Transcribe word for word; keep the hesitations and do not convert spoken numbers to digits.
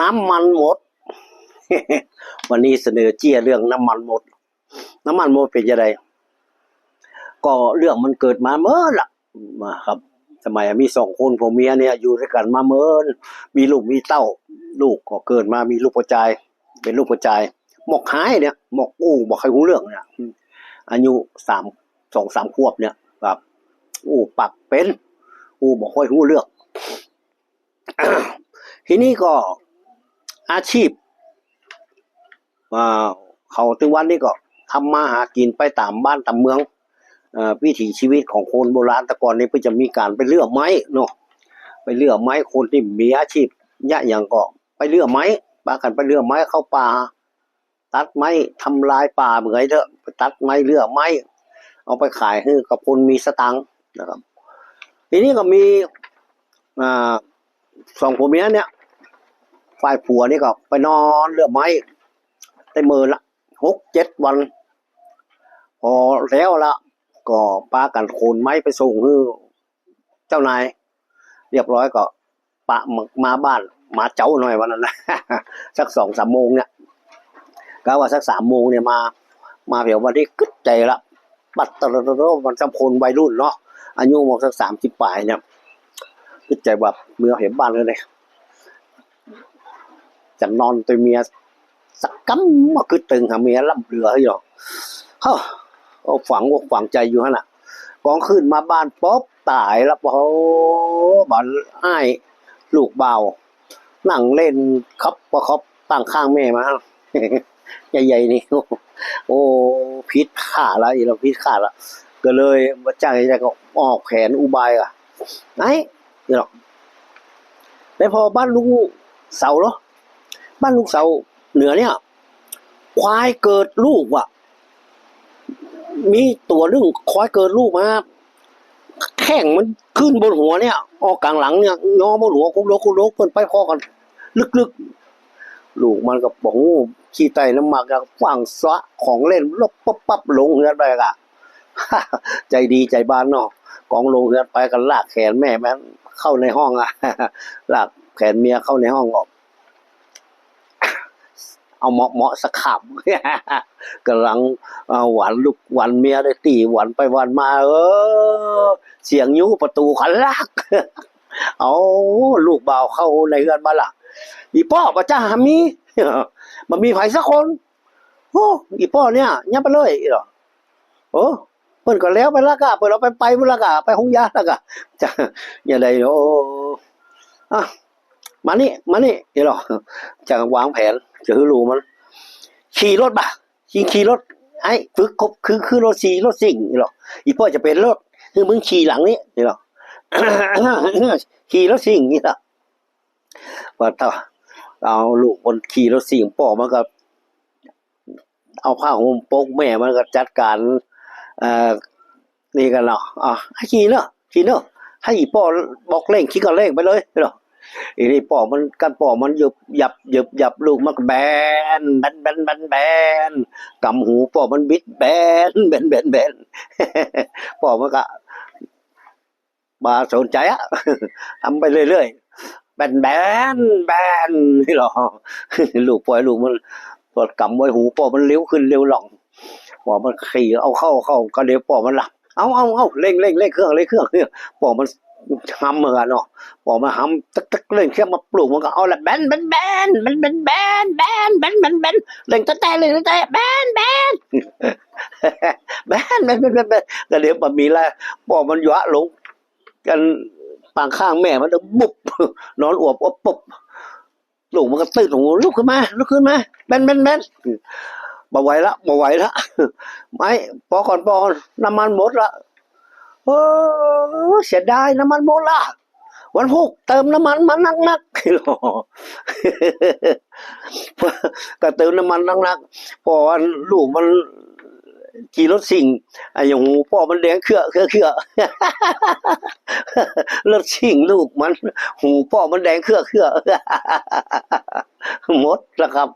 น้ำมันหมด วันนี้เสนอเจี้ยเรื่องน้ำมันหมด น้ำมันหมดเป๋นจะใด ก็เรื่องมันเกิดมาเมินละ มาครับ สมัยมีสองคนผัวเมียเนี่ยอยู่ตวยกั๋นมาเมิน มีลูกมีเต้า ลูกก็เกิดมามีลูกผู้จาย เป๋นลูกผู้จาย หมอกหายเนี่ย หมอกอู้บ่ใค่ฮู้เรื่องเนี่ย อายุสาม สองสามขวบเนี่ยครับ อู้ปากเป๋น อู้บ่ค่อยฮู้เรื่อง ทีนี้ก็อาชีพ อ่า เขาตึงวันนี้ก็ทำมาหากิ๋นไปต๋ามบ้านต๋ามเมือง เอ่อ วิถีชีวิตของคนโบราณแต่ก่อนนี่เปิ้นจะมีก๋านไปเลื่อไม้เนาะ ไปเลื่อไม้ คนตี้มีอาชีพเยียะหยังก็ไปเลื่อไม้ ปากั๋นไปเลื่อไม้เข้าป่า ตัดไม้ทำลายป่าเหมือยเถอะ ไปตัดไม้เลื่อไม้ เอาไปขายหื้อกับคนมีสตางค์นะครับ ทีนี้ก็มี อ่า สองผัวเมียเนี่ย ฝ่ายผัวนี่ก็ไปนอนเลื่อไม้ ได้เมินละ หกเจ็ดวัน พอแล้วละ ก็ปากั๋นขนไม้ไปส่งหื้อเจ้านาย เรียบร้อยก็ปะมา มาบ้าน มาเจ๊าหน่อยวันนั้นนะ สักสองสามโมงเนี่ย กะว่าสักสามโมงเนี่ยมา มาเดี๋ยววันนี้กึ๊ดใจ๋ละ ปัดตะโลโลโล มันสำคนวัยรุ่นเนาะ อายุมองสักสามสิบป๋ายเนี่ย กึ๊ดใจ๋ว่าเมือเหียบ้านเลย จะนอนตวยเมียสักกำ มากึ๊ดเติงหาเมียล้ำเหลืออยู่หรอก เฮ้อ ก็ฝังอกฝังใจ๋อยู่หั้นน่ะ กลางคืนมาบ้านปุ๊บ ต๋ายละ โอ้โห บ้านอ้ายลูกบ่าว นั่งเล่นคับประคบตั้งข้างแม่มา ใหญ่ๆ นี่ โอ้ ผิดคาดละ อีหล่อผิดคาดละ ก็เลยบ่าจ้างใดก็ออกแผนอุบายอะ ไอ้ นี่หรอก ไปผ่อบ้านลุงเสาเหรอ บ้านลุงเสาเหนือเนี่ย ควายเกิดลูกว่ะ มีตั๋วนึ่งควายเกิดลูกมา แข้งมันขึ้นบนหัวเนี่ย ออกก๋างหลังเนี่ย งอบนหัว กุกลกกุกลก เปิ้นไปผ่อกั๋น ลึกๆ ลูกมันก็บ่ฮู้ ขี้ไต้น้ำหมาก ก็ขว้างสะของเล่น ลบปั๊บปั๊บ ลงเฮือนไปกะ ใจ๋ดีใจ๋บานเนาะ กองลงเฮือนไปก็ลากแขนแม่มันเข้าในห้องอะ ลากแขนเมียเข้าในห้องออก เอาเหมาะๆ สักคำ ก๋ำลัง เอ่อ หวันลูกหวันเมียได้ตี้ หวันไปหวันมา เออ เสียงยู้ประตู๋คันลัก เอา ลูกบ่าวเข้าในเฮือนมาละ อี่ป้อ บ่าจ้าหามี บ่มีใผสักคน โอ้ อี่ป้อเนี่ย เยียะไปเลย อี้หล่อ โอ้ เปิ้นก็แล้วไปละก่ะ เปิ้นเอาไปไปพุ้นละก่ะ ไปโฮงยาละก่ะ จะ จะใด โอ้ อ่ะ มานี่ มานี่ อี้หล่อ จะวางแผน จะหื้อลูกมัน ขี่รถบ่ะ ขี่ ขี่รถ ไอ้ ฝึกขับ คือ คือรถซิ่ง รถซิ่ง อี้หล่อ อี่ป้อจะเป๋นรถ หื้อมึงขี่หลังนี้ อี้หล่อ ขี่รถซิ่ง อี้หล่อ ว่าถ้าเอาลูกมันขี่รถซิ่ง ป้อมันก็เอาผ้าห่มปก แม่มันก็จัดก๋าน เอ่อ นี่กั๋นเนาะ อ่ะ หื้อขี่เนาะ ขี่เนาะ หื้ออี่ป้อบอกเร่ง ขี่ก็เร่งไปเลยเนาะ อี้นี่ป้อมัน กั๋นป้อมันหยึบหยับ หยึบหยับ ลูกมันก็แบน แบน แบน แบน แบน ก๋ำหูป้อมันบิด แบน แบน แบน แบน ป้อมันก็ บ่สนใจ๋อะ ทำไปเรื่อยๆ แบน แบน แบน อี้หล่อ ลูกป้อ ลูกมัน ป้อก๋ำไว้หูป้อมันเร็วขึ้นเร็วลง ป้อมันขี่เอาเข้า เข้า ก็เดี๋ยวป้อมันละ เอา เอา เอา เร่ง เร่ง เร่งเครื่อง เร่งเครื่อง เร่ง ป้อมันหำเหมือนกั๋นเนาะ ป้อมันหำ ตึ๊ก ตึ๊ก เร่งเครื่องมาปลุกมันก็เอาละ แบน แบน แบน แบน แบน แบน แบน แบน แบน เร่งแต๊ๆ เร่งแต๊ๆ แบน แบน แบน แบน แบน แบน แบน ก็เดี๋ยวบ่มีละ ป้อมันหยวะลง กั๋นปางข้างแม่มัน บุบ นอนอวบ อวบ ปุ๊บ ลูกมันก็ตื่น โอ้โห ลุกขึ้นมา ลุกขึ้นมา แบน แบน แบน บ่ไหวละ บ่ไหวละ ไม่ ปอก่อน ปอก่อน น้ำมันหมดละ โอ้ เสียดาย น้ำมันหมดละ วันพุธเติมน้ำมันมานักๆ ก็เติมน้ำมันนักๆ ป้ออันลูกมันขี่รถซิ่ง ไอ้หูป้อมันแดงเคือก เคือก เคือก รถซิ่งลูกมัน หูป้อมันแดงเคือก เคือก หมดละครับ